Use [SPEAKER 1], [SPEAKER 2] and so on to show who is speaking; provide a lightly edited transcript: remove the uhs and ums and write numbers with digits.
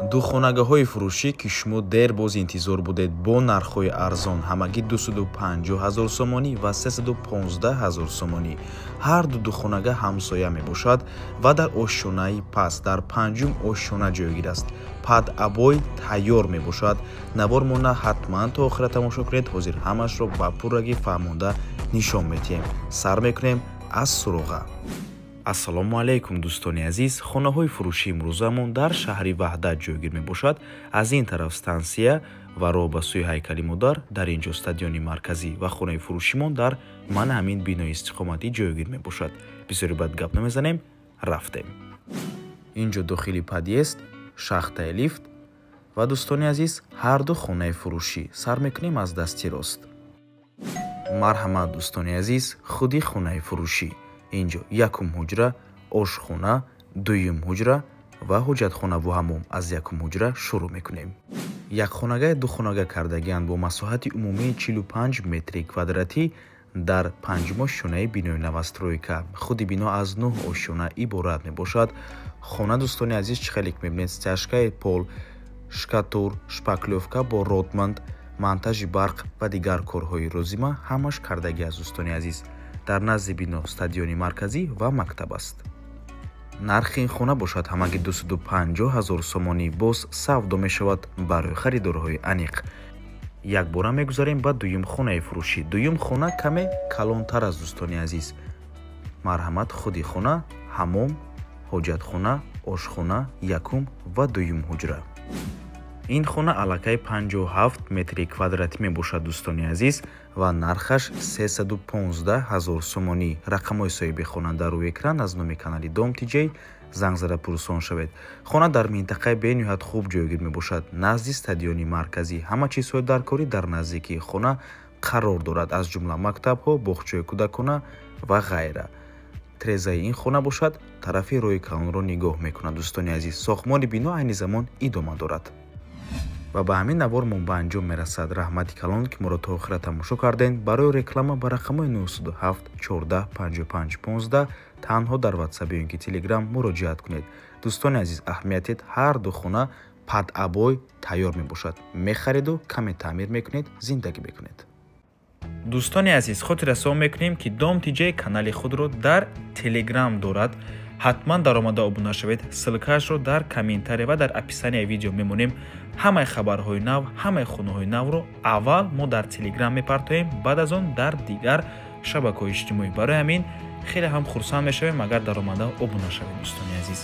[SPEAKER 1] Духонагаҳои фурӯшӣ, ки шумо дер боз интизор будед, бо нархҳои арзон ҳамагӣ 250 ҳазор сомонӣ ва 315 ҳазор сомонӣ. Ҳар ду духонага ҳамсоя мебошад ва дар ошёнаи паст, дар панҷум ошёна ҷойгир аст. Под обои тайёр мебошад. Навормона ҳатман то охира тамошо кунед. Ҳозир ҳамашро ба пуррагӣ фаҳмонда нишон медиҳем. Сар мекунем аз суроға. Ассалому алайкум, дӯстони азиз. Хонаҳои фурӯшии имрӯзамон дар шаҳри Ваҳдат ҷойгир мебошад. Аз ин тараф стансия ва роҳ ба сӯи ҳайкали модар, дар ин ҷо стадиони марказӣ ва хонаи фурӯшимон дар мана ҳамин бинои истиқоматӣ ҷойгир мебошад. Бисёри бад гап намезанем, рафтем. Ин ҷо дохили подъезд, шахтаи лифт ва, дӯстони азиз, ҳар ду хонаи фурӯшӣ. Сар мекунем аз дасти рост. Марҳамат, дӯстони азиз, худи хонаи фурӯшӣ. Инҷо якум ҳуҷра, ошхона, дуюм ҳуҷра ва ҳоҷатхонаву ҳамом. Аз якум ҳуҷра шурӯъ мекунем. Якхонагаи духонага кардагианд бо масоҳати умумии 45 метри квадратӣ дар панҷум ошёнаи бинои новостройка. Худи бино аз 9 ошёна иборат мебошад. Хона, дӯстони азиз, чӣ хеле мебинед, стяжкаи пол, штукатур, шпаклёвка бо Родманд, монтажи барқ ва дигар корҳои лозима ҳамаш кардагӣ аст, дӯстони азиз. Дар назди бино стадиони марказӣ ва мактаб аст. Нархи ин хона бошад ҳамагӣ 250 ҳазор сомонӣ, боз савдо мешавад барои харидорҳои аниқ. Якбора мегузарем ба дуюм хонаи фурӯшӣ. Дуюм хона каме калонтар аст, дӯстони азиз. Марҳамат, худи хона, ҳамом, ҳоҷатхона, ошхона, якум ва дуюм ҳуҷра. Ин хона аллакай 57 метри квадратӣ мебошад, дӯстони азиз, ва нархаш 315 ҳазор сомонӣ. Рақамҳои соҳиби хона дар рӯи экран. Аз номи канали Дом Тиҷей занг зада пурсон шавед. Хона дар минтақаи бениҳоят хуб ҷойгир мебошад, назди стадиони марказӣ. Ҳама чизҳои даркорӣ дар наздикии хона қарор дорад, аз ҷумла мактабҳо, боғчаи кӯдакона ва ғайра. Трезаи ин хона бошад тарафи роҳи калонро нигоҳ мекунад, дӯстони азиз. Сохтмони бино айни замон идома дорад. Ва ба ҳамин навормон ба анҷом мерасад. Раҳмати калон, ки моро то охира тамошо кардем. Барои реклама ба рақамҳои 907 14 55 15 танҳо дар WhatsApp ё ин ки Telegram муроҷиат кунед. Дӯстони азиз, аҳамият, ҳар ду хона под обои тайёр мебошад. Мехариду каме таъмир мекунед, зиндагӣ мекунед. Дӯстони азиз, хотиррасон мекунем, ки Дом Тиҷей канали худро дар Телеграм дорад. Ҳатман даромада обуна шавед. Ссылкаашро дар комментария ва дар описанияи видео мемонем. Ҳамаи хабарҳои нав, ҳамаи хонаҳои навро аввал мо дар Телеграм мепартоем, баъд аз он дар дигар шабакаҳои иҷтимоӣ. Барои ҳамин хеле ҳам хурсанд мешавем, агар даромада обуна шавед, дӯстони азиз.